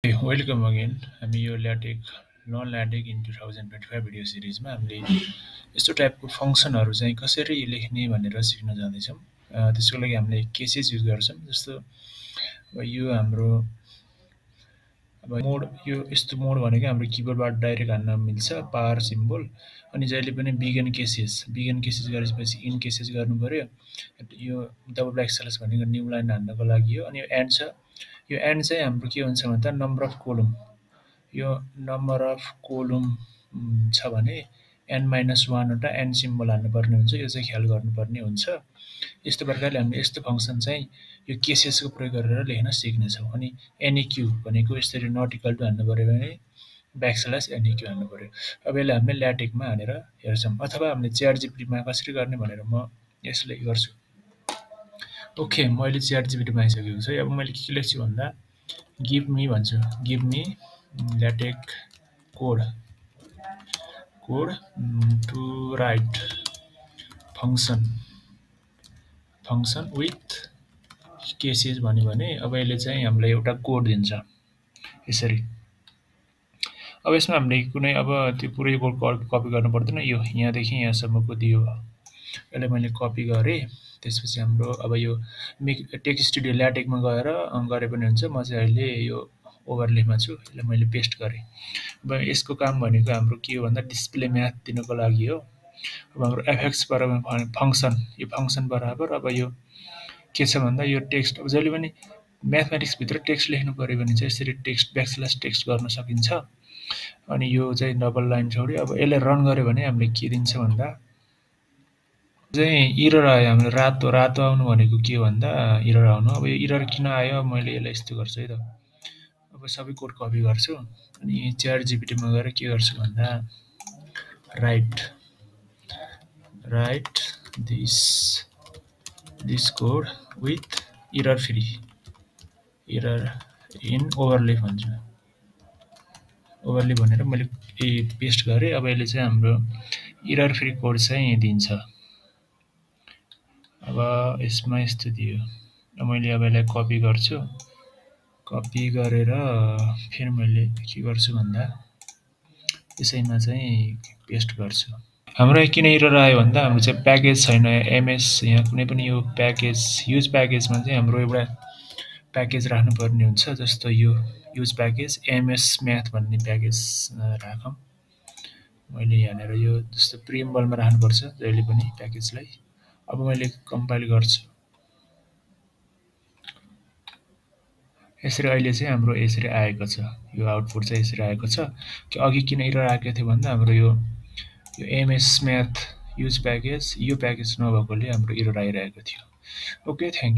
Hey, welcome again. हामी यो ल्याटेक non ल्याटेक in 2025 video सिरिजमा हामीले यस्तो टाइपको फङ्सनहरू चाहिँ कसरी लेख्ने भनेर सिक्न जाँदैछौँ। त्यसको लागि हामीले केसेस युज गर्छौँ। जस्तो अब यो हाम्रो मोड यो यस्तो मोड भनेको हाम्रो किबोर्डबाट डाइरेक्ट हान्न मिल्छ पावर सिम्बल। अनि जहिले पनि बिगन केसेस गरेपछि इन केसेस गर्नु पर्यो। यो डबल ब्ल्याक स्ल्यास भनेको न्यू लाइन हान्नको लागि हो। अनि यो एन्ड छ। यो एन्ड चाहिँ हाम्रो के हुन्छ भन्दा नम्बर अफ कोलम यो नम्बर अफ कोलम छ भने n माइनस 1 वटा n सिम्बल हाल्नुपर्ने हुन्छ। यो चाहिँ ख्याल गर्नुपर्ने हुन्छ। यस्तो प्रकारले हामीले यस्तो फङ्सन चाहिँ यो केसेसको प्रयोग गरेर लेख्न सिक्नेछौँ। अनि एनइक्यू भनेको यसरी नट इक्वल टु हान्नु पर्यो भने ब्याक स्ल्यास एनइक्यू हान्नु पर्यो। अब यसलाई हामीले ल्याटेकमा हानेर हेर्छौँ अथवा हामीले च्याटजिपिटीमा कसरी गर्ने भनेर म यसले गर्छु। ओके, मैले च्याटजिपिटीमा आइसकेको छु। अब मैले के लेख्छु भन्दा गिभ मी भन्छु। Give me LaTeX code to write function with cases भन्यो भने अब यसले चाहिँ हामीलाई एउटा कोड दिन्छ यसरी। अब यसमा हामीले कुनै अब त्यो पुरै कोड कपी गर्नु पर्दैन। यो यहाँदेखि यहाँसम्मको दियो। यसलाई मैले कपी गरेँ। त्यसपछि हाम्रो अब यो टेक्स्ट स्टुडियो ल्याटेकमा गएर गरे पनि हुन्छ। म चाहिँ अहिले यो ओभरलेमा छु। यसलाई मैले पेस्ट गरेँ। अब यसको काम भनेको हाम्रो के हो भन्दा डिस्प्ले म्याथ दिनको लागि हो। अब हाम्रो एफएक्स बराबर फङ्सन, यो फङ्सन बराबर अब यो के छ भन्दा यो टेक्स्ट अब जहिले पनि म्याथमेटिक्सभित्र टेक्स्ट लेख्नु पऱ्यो भने चाहिँ यसरी टेक्स्ट ब्याकस्ल्यास टेक्स्ट गर्न सकिन्छ। अनि यो चाहिँ डबल लाइन छोड्यो। अब यसलाई रन गऱ्यो भने हामीले के दिन्छ भन्दा चाहिँ इरर आयो। हाम्रो रातो आउनु भनेको के हो भन्दा इरर आउनु। अब यो इरर किन आयो मैले यसलाई यस्तो गर्छु है त। अब सबै कोड कपी गर्छु अनि च्याटजिपिटीमा गएर के गर्छु भन्दा write this code with error free in Overleaf भन्छु। ओभरले भनेर मैले पेस्ट गरेँ। अब यसले चाहिँ हाम्रो इरर फ्री कोड चाहिँ दिन्छ। अब यसमा यस्तो दियो। मैले अब यसलाई कपी गर्छु। कपी गरेर फेरि मैले के गर्छु भन्दा यसैमा चाहिँ पेस्ट गर्छु। हाम्रो किन इरर आयो भन्दा हाम्रो चाहिँ प्याकेज छैन एमएस। यहाँ कुनै पनि यो प्याकेज युज प्याकेजमा चाहिँ हाम्रो एउटा प्याकेज राख्नुपर्ने हुन्छ। जस्तो यो युज प्याकेज एमएस म्याथ भन्ने प्याकेज राखौँ। मैले यहाँनिर यो जस्तो प्रिएम्बलमा राख्नुपर्छ जहिले पनि प्याकेजलाई। अब मैले कम्पाइल गर्छु। यसरी अहिले चाहिँ हाम्रो यसरी आएको छ। यो आउटपुट चाहिँ यसरी आएको छ। अघि किन इरर आएको थियो भन्दा हाम्रो यो एमएस म्याथ युज प्याकेज यो प्याकेज नभएकोले हाम्रो इरर आइरहेको थियो। Okay, thank you.